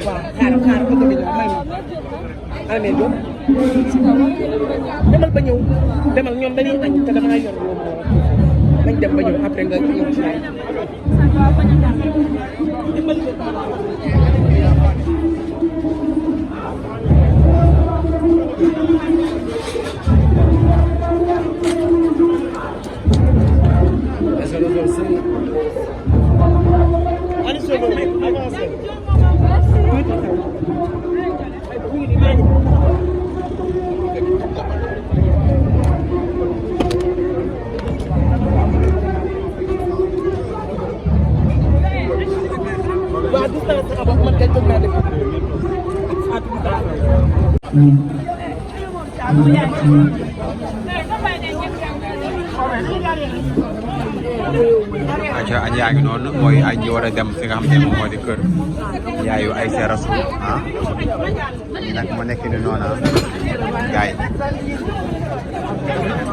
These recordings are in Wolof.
xaaral ko dëgg ñëw may ma amee doom demal ba ñëw demal ñoom dañuy añ te dama yor loolu nañ dem ba ñëw après nga ñëw ci laay aca añ yaa ngi noonu mooy añ yi war a dem fi nga xam ne moom moo di kër yaayu Aïssa Rassoul ñi nag ma nekk ni noona gaay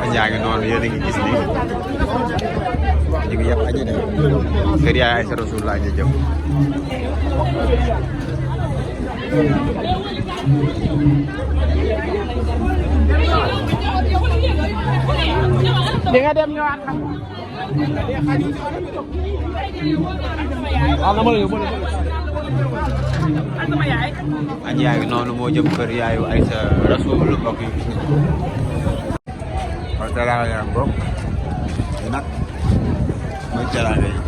añ yaa ngi noonu yéen a ngi gis ni ñu ngi yëpp añi de kër yaayu Aïssa Rassoul la añi jëm di nga dem ñëwaat añ yaa ngi noonu moo jëm kër yaayu Aïssa Rassoul mbokk yi gis nga teraanga yaa ngoog yi nag mooy teraanga yi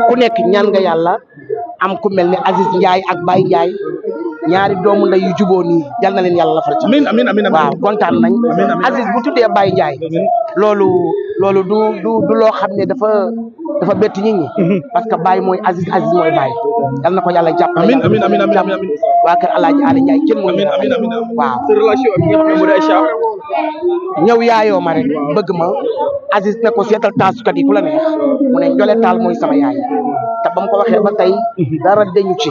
ku nekk ñaan nga yàlla am ku mel ni Aziz Ndiaye ak Baye Ndiaye ñaari doomu nday yu juboo nii yal na leen yàlla lafal ci amiin waaw kontaan nañ Aziz bu tuddee Baye Ndiaye loolu du loo xam ne dafa bett nit ñi parce que Baye mooy Aziz mooy Baye yal na ko yàlla jàppale amiin waa kër Alaaji Ali Ndiaye kenn mu waaw sa relation ak ñi nga xam ne moo di Aïcha ñëw yaayoo ma rek bëgg ma Aziz ne ko seetal taasukat yi ku la neex mu ne Ndiolé Tall mooy sama yaay te ba mu ko waxee ba tey dara deñu ci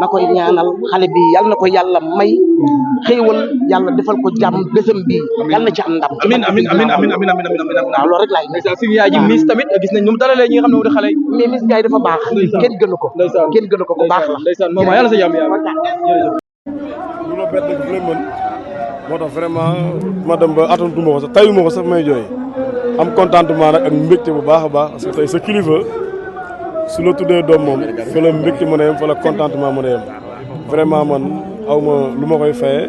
na koy ñaanal xale bi yal na ko yàlla may xéewal yàlla defal ko jàmm bésam bi yal na ci am ndam amiin waaw loolu rek laay suñu yaay ji Miss tamit gis nañ nu mu dalalee ñi nga xam ne moo di xale yi mais Miss Ndiaye dafa baax kenn gënu ko ku baax la ndeysaan maman yàlla sa jàmm yaa lu la bett nag mën moo tax vraiment ma dem ba atantuma ko sax tayuma ko sax may jooy am contentement nag ak mbégte bu baax a baax parce que tey sa kilifa su la tuddee doom moom fa la mbégte mën a yem fa la contentement mën a yem vraiment man aw ma lu ma koy fayee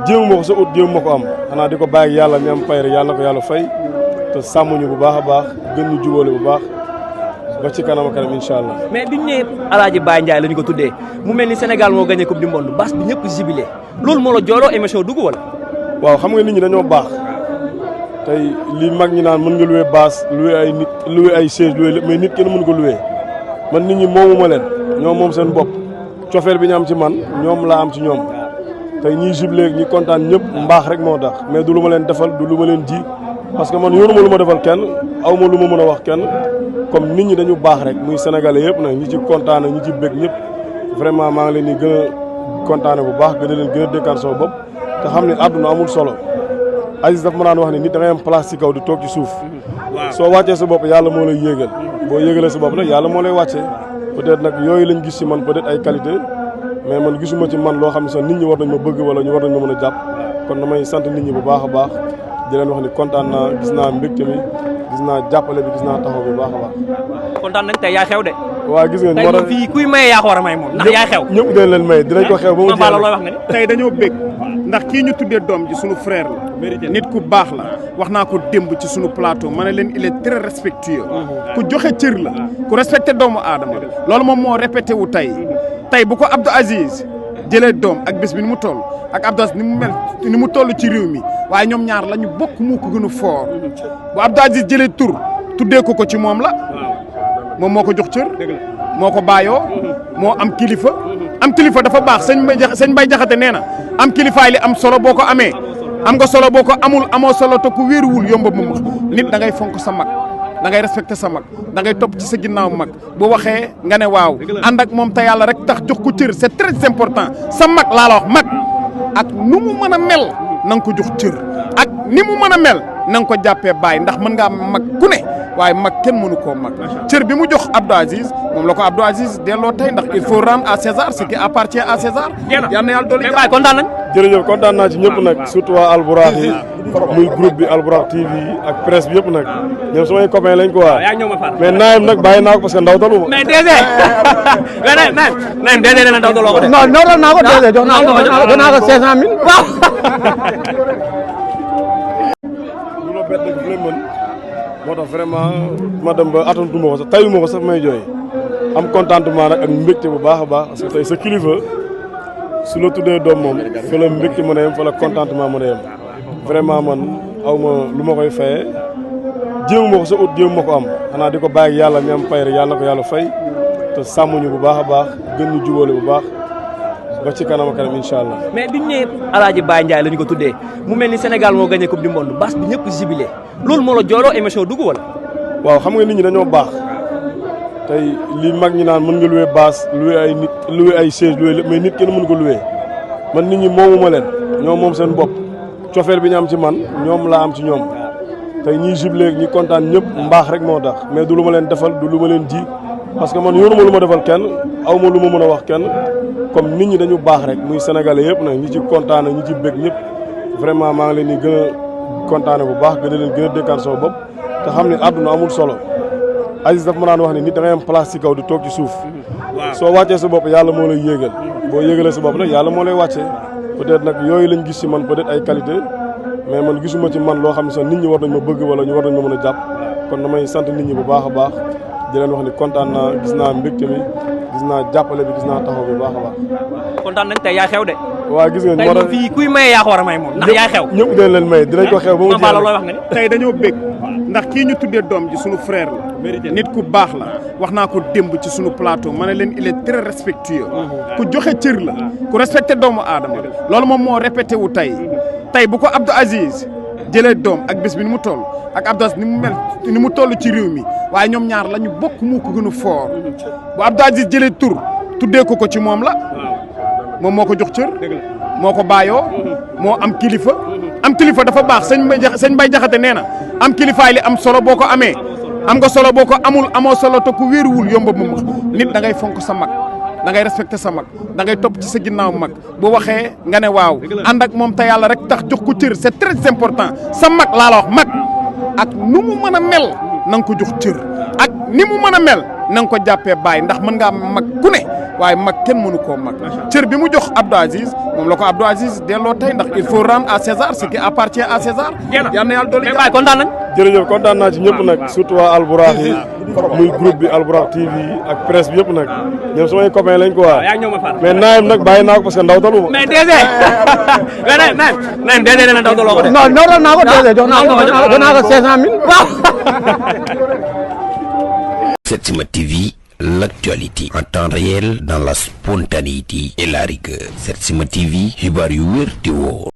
jéemu ma ko sa ut jéemu ma ko am xanaa di ko bàyyi ak yàlla mi am fay rek yàlla na ko yàlla fay te sàmmuñu bu baax a baax gën ñu jubóole bu baax ba ci kanam kanam incha allah. mais biñ ne Alaaji Baye Ndiaye la ñu ko tuddee mu mel ni Sénégal moo gagné coupe du monde bas bi ñëpp jubilé loolu moo la jooloo émission dugg wala. waaw xam nga nit ñi dañoo baax tey li mag ñi naan mën nga loué baas loué ay nit loué ay chaise loué lépp mais nit kenn mën ko loué man nit ñi moomuma leen ñoom moom seen bopp cofeel bi ñu am ci man ñoom laa am ci ñoom tey ñiy jubilé ñi kontaan ñëpp mbaax rek moo tax mais du lu ma leen defal du lu ma leen ji parce que man yoruma lu ma defal kenn aw ma lu ma mën a wax kenn comme nit ñi dañu baax rek muy sénégalais yëpp nag ñi ci kontaane ñi ci bëgg ñëpp vraiment maa ngi leen di gën a kontaane bu baax gën a leen gën a dénkaan sama bopp te xam ne àdduna amul solo Aziz daf ma daan wax ne nit da ngay am place ci kaw di toog ci suuf soo wàccee sa bopp yàlla moo lay yéegal boo yéegalee sa bopp nag yàlla moo lay wàccee peut-être nag yooyu lañ gis ci man peut-être ay qualité mais man gisuma ci man loo xam ne sax nit ñi war nañ ma bëgg wala ñu war nañ ma mën a jàpp kon damay sant nit ñi bu baax a baax di leen wax ni kontaan naa gis naa mbégte mi gis naa jàppale bi gis naa taxaw bi baax a baax. kontaan nañ tey yaa xew de. waaw gis ngeen tey moom fii kuy maye yaa ko war a may moom ndax yaa xew. ñëpp dañ leen may dinañ ko xew ba mu jeex looy wax nga ni. tey dañoo bég ndax kii ñu tuddee doom ji sunu frère la nit ku baax la wax naa ko démb ci sunu plateau ma ne leen il est très respectueux ku joxe cër la ku respecté doomu aadama loolu moom moo répété wu tey bu ko Abdou Aziz jëlee doom ak bés bi ni mu toll ak Abdou Aziz ni mu toll ci réew mi waaye ñoom ñaar la ñu bokk moo ko gën a fort bu Abdou Aziz jëlee tur tuddee ko ci moom la moom moo ko jox cër moo ko bàyyoo moo am kilifa dafa baax sëñ Mbay Jaxate nee na am kilifaay li am solo boo ko amee am nga solo boo ko amul amoo solo te ku wéeruwul yomba mu nit da ngay fonk sa mag da ngay respecté sa mag da ngay topp ci sa ginnaaw mag bu waxee nga ne waaw ànd ak moom te yàlla rek tax jox ko cër c'est très important sa mag laa la wax mag ak nu mu mën a mel na nga ko jox cër ak ni mu mën a mel na nga ko jàppee baay ndax mën ngaa mag ku ne waaye mag kenn mënu koo mag cër bi mu jox Abdou Aziz moom la ko Abdou Aziz delloo tey ndax il faut rendre à César ce qui appartient à César. yal na yàlla dolli baay kontaan nañ. jërëjëf kontaan naa ci ñëpp nag surtout waa Alburax yi muy groupe bi Alburax TV ak presse bi yëpp nag ñoom samay copains lañ ko waa mais naayam nag bàyyi naa ko parce que ndaw talu ma. mais DG mais naayam DG nee na ndaw taloo ko de. non ndawtal naa ko DG jox naa ko 500000 waaw. lu la bett nag fu mën moo tax vraiment ma dem ba atantuma ko sax tayuma ko sax may jooy am contentement nag ak mbégte bu baax a baax parce que tey sa kilifa su la tuddee doom moom fa la mbégte mën a yem fa la contentement mën a yem vraiment man aw ma lu ma koy fayee jéemu ma ko sa ut jéemu ma ko am xanaa di ko bàyyi yàlla mi am fay rek yàlla na ko yàlla fay te sàmmuñu bu baax a baax gën ñu jubóole bu baax ba ci kanam ak kanam incha allah. mais biñ ne Alaaji Baye Ndiaye la ñu ko tuddee mu mel ni Sénégal moo gagné coupe du monde bas bi ñëpp jubilé loolu moo la jooloo émission dugg wala. waaw xam nga nit ñi dañoo baax tey li mag ñi naan mën nga loué baas loué ay nit loué ay chaise loué lépp mais nit kenn mënu ko loué man nit ñi moomuma leen ñoom moom seen bopp cofeel bi ñu am ci man ñoom laa am ci ñoom tey ñiy jubilé ñi kontaan ñëpp mbaax rek moo tax mais du lu ma leen defal du lu ma leen ji parce que man yoonu ma lu ma defal kenn aw ma lu ma mën a wax kenn comme nit ñi dañu baax rek muy sénégalais yëpp nag ñi ci kontaan ñi ci bëgg ñëpp vraiment maa ngi leen di gën a kontaane bu baax gën a leen gën a dékkaan sama bopp te xam ne àdduna amul solo Aziz daf ma daan wax ni nit da ngay am place ci kaw di toog ci suuf soo wàccee sa bopp yàlla moo lay yéegal boo yéegalee sa bopp nag yàlla moo lay wàccee peut-être nag yooyu lañ gis ci man peut-être ay qualité mais man gisuma ci man loo xam ne sax nit ñi war nañ ma bëgg wala ñu war nañ ma mën a jàpp kon damay sant nit ñi bu baax a baax di leen wax ni kontaan naa gis naa mbégte mi gis naa jàppale bi gis naa taxaw bi bu baax a baax. kontaan nañ tey yaa xew de. waaw gis ngeen tey moom fii kuy maye yaa ko war a may moom ndax yaa xew. ñëpp dañ leen may dinañ ko xew ba mu jeex looy wax nga ni. tey dañoo bég ndax kii ñu tuddee doom ji sunu frère la nit ku baax la wax naa ko démb ci sunu plateau ma ne leen il est très respectueux ku joxe cër la ku respecté doomu aadama loolu moom moo répété wu tey bu ko Abdou Aziz jëlee doom ak bés bi ni mu toll ak Abdou Aziz ni mu mel ni mu toll ci réew mi waaye ñoom ñaar la ñu bokk moo ko gën a fort bu Abdou Aziz jëlee tur tuddee ko ci moom la moom moo ko jox cër moo ko bàyyoo moo am kilifa dafa baax sëñ Mbay Jaxate nee na am kilifaay li am solo boo ko amee am nga solo boo ko amul amoo solo te ku wéeruwul yomba mu nit da ngay fonk sa mag da ngay respecté sa mag da ngay topp ci sa ginnaaw mag bu waxee nga ne waaw ànd ak moom te yàlla rek tax jox ko cër c'est très important sa mag laa la wax mag ak nu mu mën a mel na nga ko jox cër ak ni mu mën a mel na nga ko jàppee baay ndax mën ngaa mag ku ne waaye mag kenn mënu koo mag cër bi mu jox Abdou Aziz moom la ko Abdou Aziz delloo tey ndax il faut rendre à César ce qui appartient à César. yal na yàlla dolli baay kontaan nañ. jërëjëf kontaan naa ci ñëpp nag surtout waa Alburax yi muy groupe bi Alburax TV ak presse bi yëpp nag ñoom samay copains lañ ko waa mais naayam nag bàyyi naa ko parce que ndaw talu ma. mais DG naayam DG nee na ndaw taloo ko de. non ndawtal naa ko DG jox naa ko 500000 waaw. Setsima TV, l'actualité en temps réel dans la spontanéité et la rigueur. Setsima TV, xibaar yu wér te wóor.